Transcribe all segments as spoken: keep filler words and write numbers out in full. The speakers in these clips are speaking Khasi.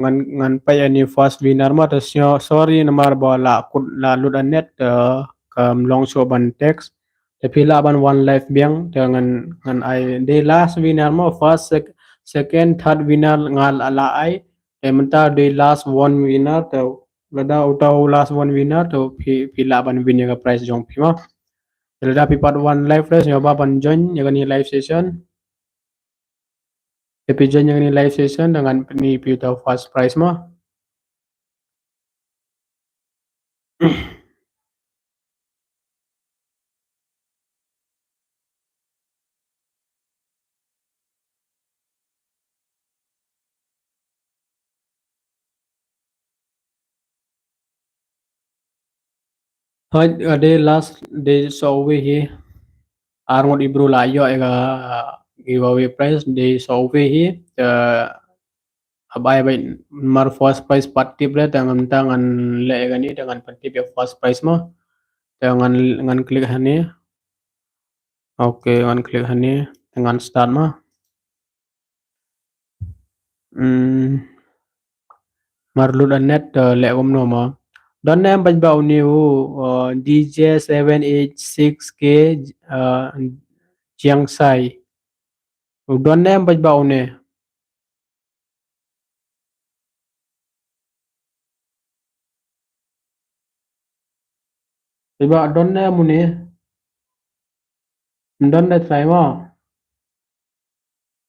ngan, ngan peit ïa ine first winner mo, te sngew sorry namar ba la kut, la lut ïa net, te kam long shuh ban text. Te phi lah ban wan live biang, te ngan, ngan ai dei last winner mo, first, sec-, second, third winner nga la, la ai. Te mynta dei last one winner, te lada uta u last one winner, te phi, phi lah ban win ïa ka prize jong phi mo. Te lada phi pat wan live, friends, sngewbha ban join ïa kane live session. Te phi join ïa kane live session, te ngan pyni ïa phi uta u first prize mo. Hooid, ka dei last, dei sawwi hi. Ar ngut ki briew la ïoh ïa ka giveaway prize, dei sawwi hi. Te haba ïa bai mar first prize pat tip re, te ngan, te ngan leh ïa kane, te ngan pat tip ïa first prize mo. Te ngan, ngan click hangne. Okay, ngan click hangne, te ngan start mo. Hmm. Mar lut ïa net, te leh kumno mo. Don ne em paidbah une u, uh, D J seven eight six K, uh, Jiangsai. U don ne em paidbah une. Paidbah don ne em une. Don ne, try mo.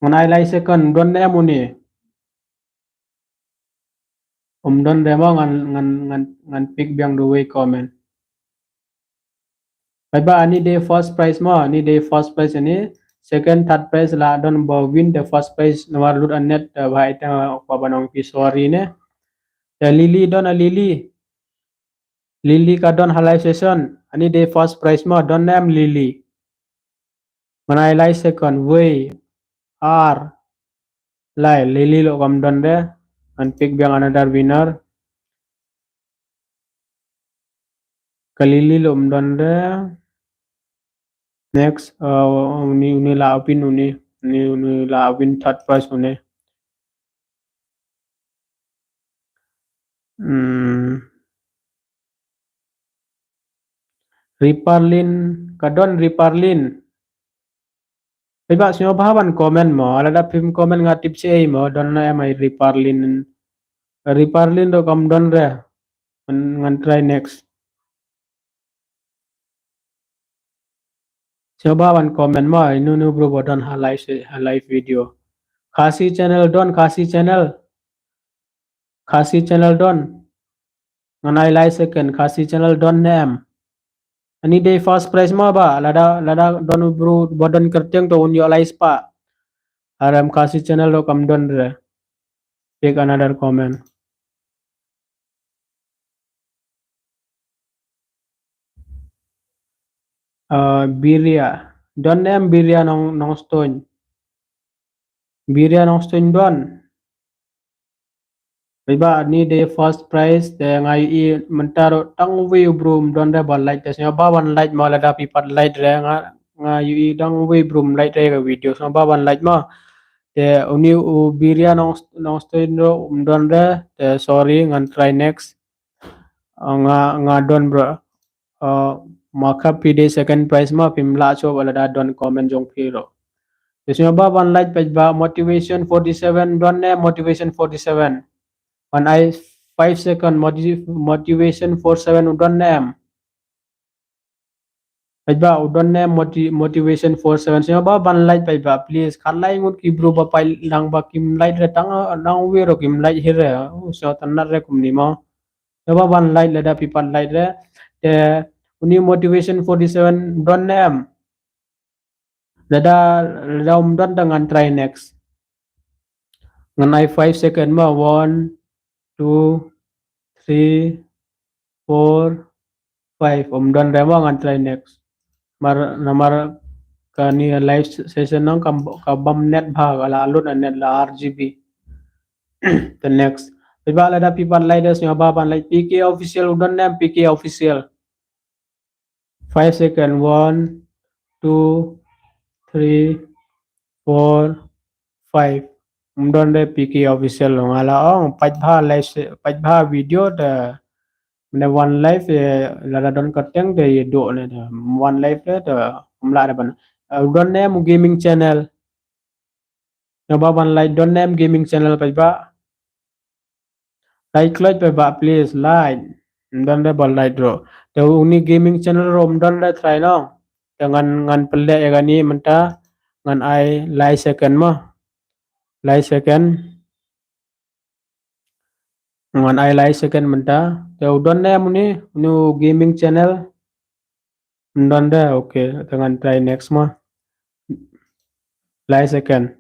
Ngan ai lai second, don ne em une. Um don re mo, ngan, ngan, ngan, ngan pick biang da uwei comment. Paidbah, ani dei first prize mo, ani dei first prize ani. Second, third prize la don ba win, the first prize namar lut ïa net, eh, ba ita, eh, ba ban ong phi sorry ne. Te Lily don, a Lily. Lily ka don ha live session. Ani dei first prize mo, don ne em Lily. Ngan ai lai second, wei, ar, lai, Lily ruh kam don re. Ngan pick biang another winner. Ka Lily ruh ym don re. Next, uh, une, une la win une, une, une la win third prize une. Hmm. Riparlin, ka don Riparlin. Paidbah sngewbha ban comment mo, lada phim comment nga tip shaei mo, don ne em ai Riparlin. Riparlin ruh kam don re. Ngan, ngan try next. Sngewbha ban comment mo, ino ino bro ba don ha live, ha live video. Khasi channel don, Khasi channel. Khasi channel don. Ngan ai lai second, Khasi channel don ne em. Ani dei first prize mo ba, lada, lada don u bro ba don kyrteng to un ïoh lai spah. Ar em Khasi channel ruh kam don re. Pick another comment. Uh, Biria. Don ne em Biria Nong, Nongstoiñ. Biria Nongstoiñ don. Paidbah ani dei first prize te nga ïohi mynta ruh tang uwei u bro ym don re ba like te sngewbha ban like mo lada phi pat like re nga, nga ïohi tang uwei u bro ym like re ka video sngewbha ban like mo. Te une u Biria Nong, Nongstoiñ ruh ym don re te sorry ngan try next. Ah, nga, nga don bro. Ah, ma ka phi dei second prize ma phim lah shuh ba lada don comment jong phi ruh. Te sngewbha ban like paidbah Motivation forty-seven don ne Motivation forty-seven. Wan ai five second moti-, Motivation forty-seven u don ne em. Paidbah u don ne moti-, Motivation forty-seven sngewbha ban like paidbah please. Khatlai ngut ki bru ba pai lang ba kim like re tang, tang uwei ruh kim like hi re. U sngewtynnat re kumne mo. Sngewbha ban like lada phi pat like re. Te uni Motivation forty-seven don ne em. Lada, lada um don te ngan try next. Ngan ai five second ma, one, two, three, four, five. Um don re ma ngan try next. Mar, namar kani live session nong kam, ka bam net bha ka la lut net la R G B. The next. Paidbah lada phi pat like de sngewbha ban like P K Official u don ne em P K Official. Five second, one, two, three, four, five. Ym don re P K Official, nga la ong pait bha live se-, pait bha video te, mynne wan live, eh, lada don kyrteng te ïa duh ne te. Wan live te, te ym lah re ban. Eh, u don ne em u gaming channel? Sngewbha ban like, don ne em gaming channel paidbah? Like, like paidbah, please, like. Ym don re ba like ruh. Te uni gaming channel ruh ym don re, try noh. Te ngan, ngan pynleh ïa kane mynta, ngan ai lai second mo. Lai second. Ngan ai lai second mynta. Te u don ne em uni, uni u gaming channel? Ym don re, okay. Te ngan try next mo. Lai second.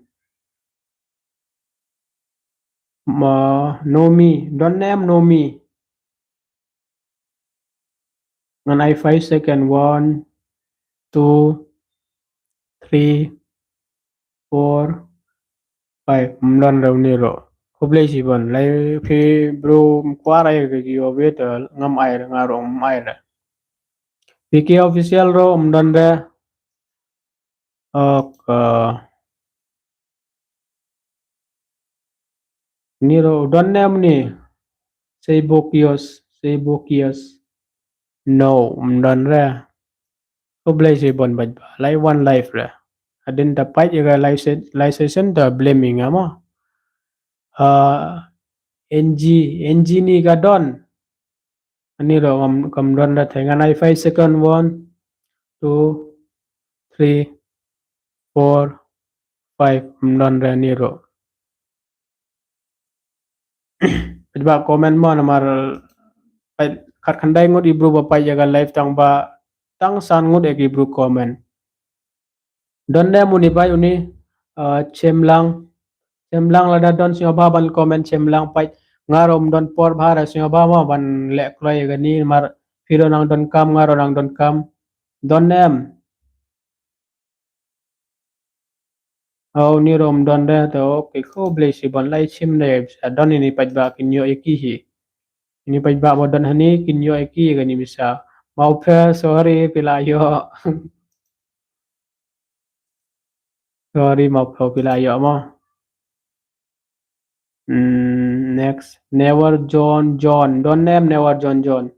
Ma, Nomi, don ne em Nomi? Ngan ai five second. One, two, three, four, five. Ym don re uni ruh. Khublei shibun. Lei phi bro, ym kwah re ka jio bit, eh, ngam ai re, nga ruh ngam ai re. P K Official ruh ym don re. Okay. Ni ruh u don ne em ni? Seibokios, Seibokios. No, ym don re. Khublei shibun paidbah. Lai wan live re. Hadien ta pait ïa ka live se-, live session ta blame ïa nga mo. Ah, N G, N G ni ka don. Ani ruh kam, kam don re te, ngan ai five second. One, two, three, four, five. Ym don re ani ruh. Paidbah comment mo namar pait, khatkhyndai ngut ki bru ba pait ïa ka live tang ba, tang san ngut ïa ki bru comment. Don ne em uni bai uni, uh, Chemlang. Chemlang lada don sngewbha ban comment Chemlang pait. Nga ruh ym don por bha re sngewbha mo ban leh kloi ïa kane namar phi ruh nang don kam, nga ruh nang don kam. Don ne em? Oh, uni ruh ym don re te, okay, khublei shibun lai chim re, sa don ini paidbah kin ïoh ïa ki hi. Ini paidbah ba don hani kin ïoh ïa ki kane pisa. Mawpher, sorry, phi la ïoh. Sorry, Mawpher, phi la ïoh mo. Hmm, next, Never John John. Don ne em Never John John?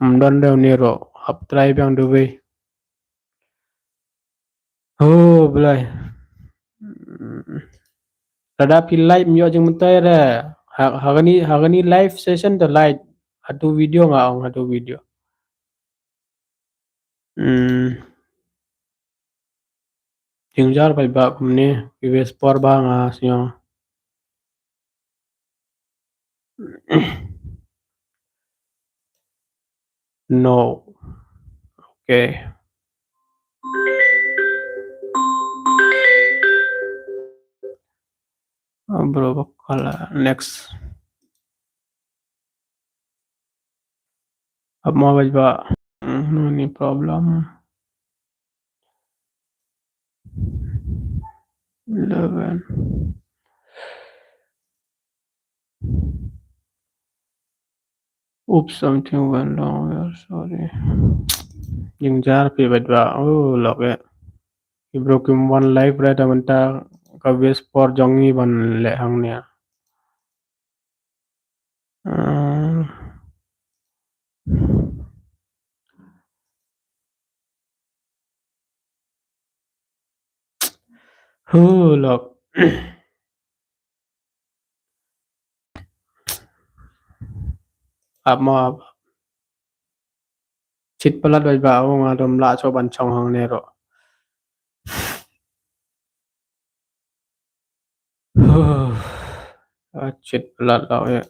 Ym don re uni ruh. Hap try biang duwei. Oh, Blei. Lada phi live ym ïoh jingmyntoi re. Ha, ha kane, ha kane live session te live. Hato video nga ong, hato video. Hmm. Jingjar paidbah kumne, ki waste por bha nga sngew. No. Okay. Ah, bro, bakala. Next. Ap mo paidbah. Hmm, no ni problem. Eleven. Oops, something went wrong. We are sorry. Jingjar phi paidbah. Oh, lok eh. Ki bru kim wan live re te mynta ka waste por jong ngi ban leh hangne. Ah. Hu lok. Ap mo ap. Chit palat bad ba u nga dom lah cho ban chong hangne ruh. Ah, chit palat lah ya.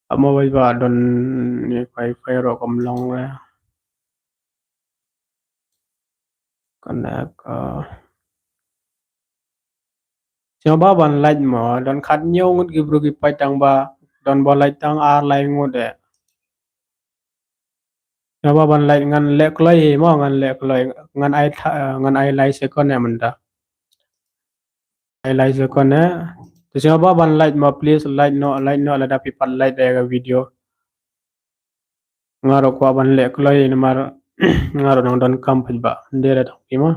Amo bai ba don ni wifi ruh kam long re. Connect, ah. Sngewbha ban like mo, don khathynñiew ngut ki bru ki peit tang ba, don ba like tang ar lai ngut eh. Sngewbha ban like, ngan leh kloi hi mo, ngan leh kloi, ngan ai tha-, ngan ai lai second eh mynta. Ai lai second eh. Te sngewbha ban like mo, please like noh, like noh lada phi pat like ïa ka video. Nga ruh kwah ban leh kloi namar nga ruh nang don kam paidbah. Nde re tang phi mo.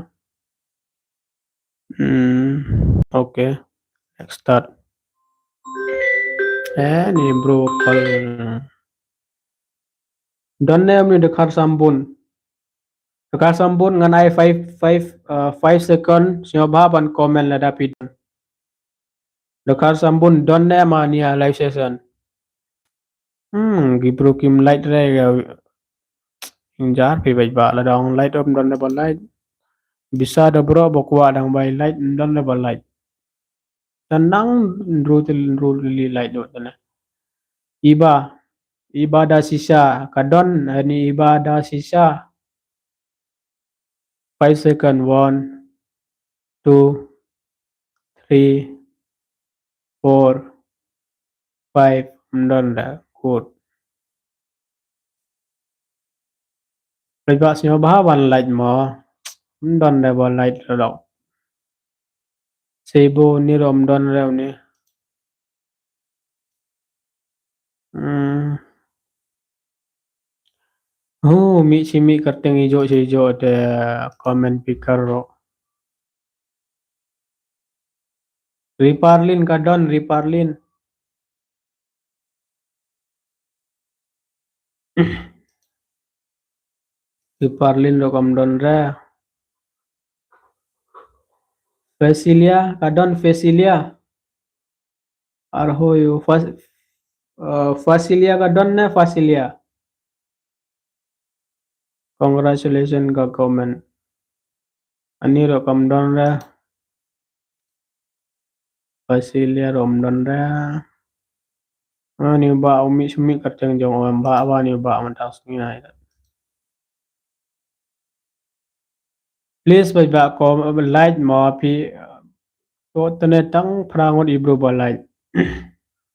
Hmm, okay. Next start. Eh, ni bro call. Don ne amni Dkhar Sambun. Dkhar Sambun ngan ai five, five, uh, five second. Sngewbha ban comment lada phi don. Dkhar Sambun don ne ma ni a live session. Hmm, ki bro kim like re ga. Jar phi baj ba la dong like um don ne ba like. Bisa da bro ba kwah dang bai like um don ne ba like. Tanang nru til nru li like do tane. Iba, iba da sisa ka don ani iba da sisa. Five second, one, two, three, four, five, mdon da, good. Pejbak sngewbha ban like mo, mdon da ba like ralok. Sebo ni rom don rew ni. Hmm. Hu, mi si mi kerteng ijo si ijo de comment picker ro. Riparlin ka don, Riparlin. Riparlin ro kam don re. Fasilia ka don, Fasilia. Arhoyu Fas-, uh, Fasilia ka don ne Fasilia. Congratulations ka comment. Ani ro kam don re. Fasilia rom don re. Ani ba umi sumi kerteng jong om ba ba ni ba mantas ni ai. Please ba ba kom like mo pi. To tene tang prangot ibro ba like.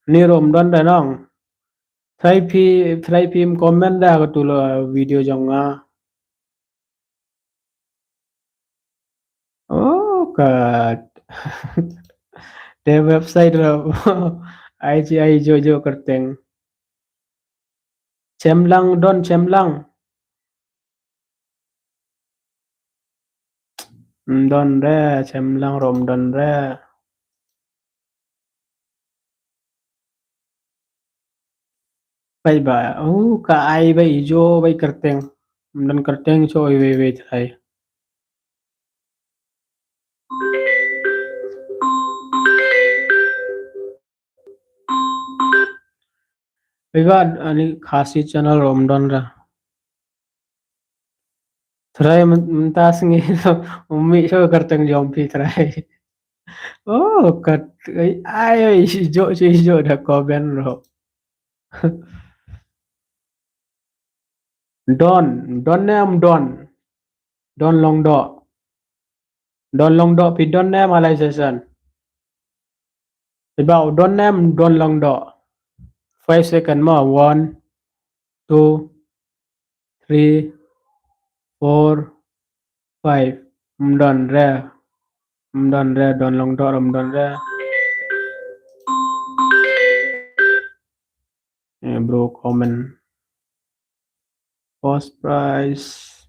Ni rom don re nong. Try pi, try pi comment da ka tulo video jong nga. Oh, ka. Te website ro. Ai ji ai jo jo kerteng. Chemlang don, Chemlang. Mdon re, Chemlang rom don re. Bai ba, oh, ka ai bai ijo bai kerteng. Mdon kerteng so i bai bai trai. Bai ba ani Khasi channel rom don re. Trai men-, mentas ngi umi so kerteng jong pi trai. Oh, kat, ai, ai, ai, si jo, si jo da comment ro. Don, don ne am don. Don long do. Don long do pi don ne am alai session. Iba u don ne am don long do. Five second mo. One, two, three, four, five. Mdon re. Mdon re, don long do, mdon re. Eh, bro comment. First prize.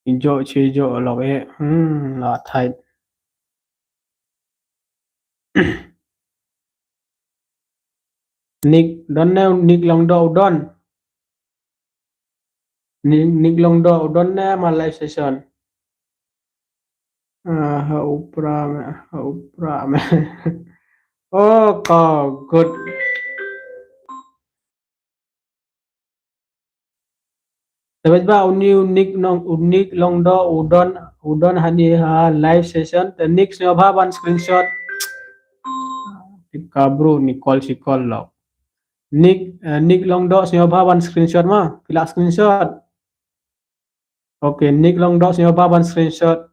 Ijo chi ijo lok eh. Hmm, la thait. Nick, don ne Nick long do u don. Nick, Nick long do u don ne ma live session. Ah, ha upra me, ha upra me. Oh, ka good. Te ba uni u Nick nong, u Nick long do u don, u don hani ha live session. Te Nick sngewbha ban screenshot. Ka bro ni call si call lo. Nick, eh, Nick long do sngewbha ban screenshot ma. Pila screenshot. Okay, Nick long do sngewbha ban screenshot.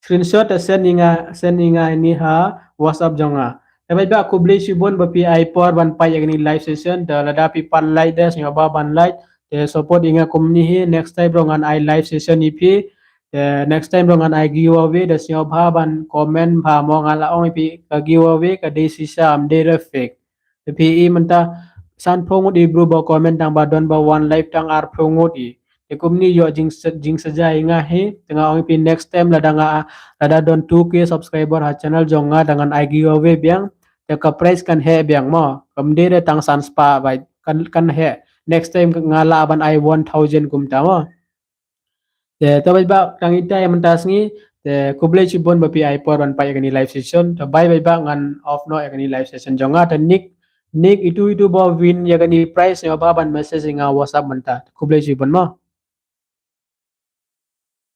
Screenshot te send ïa nga, send ïa nga ini ha WhatsApp jong nga. Te ba khublei shibun ba phi ai por ban peit ïa kani live session, te lada phi pan like te sngewbha ban like, te support ïa nga kumne hi, next time ruh ngan ai live session ïa phi, te next time ruh ngan ai giveaway, te sngewbha ban comment bha mo, nga la ong ïa phi ka giveaway ka dei shisha, ym dei re fake. Te phi i mynta sanphew ngut i bru ba comment tang ba don ba wan live tang arphew ngut i. Kumne ïoh jing jingsaja ïa nga hi, te nga ong ïa phi next time lada nga lada don two K subscriber ha channel jong nga, da ngan ai giveaway biang, te ka prize kan heh biang mo. Kam dei re tang san spah bha, kan kan heh. Next time nga lah ban ai one thousand kumta mo. Te to bye bye tang ita ïa mynta sngi. Te khublei shibun ba phi ai por ban peit ïa kane live session. To bye bye, ngan off noh ïa kane live session jong nga. Te Nick Nick itu itu ba win ïa kane prize ne ba ban message ïa nga WhatsApp mynta. Khublei shibun mo.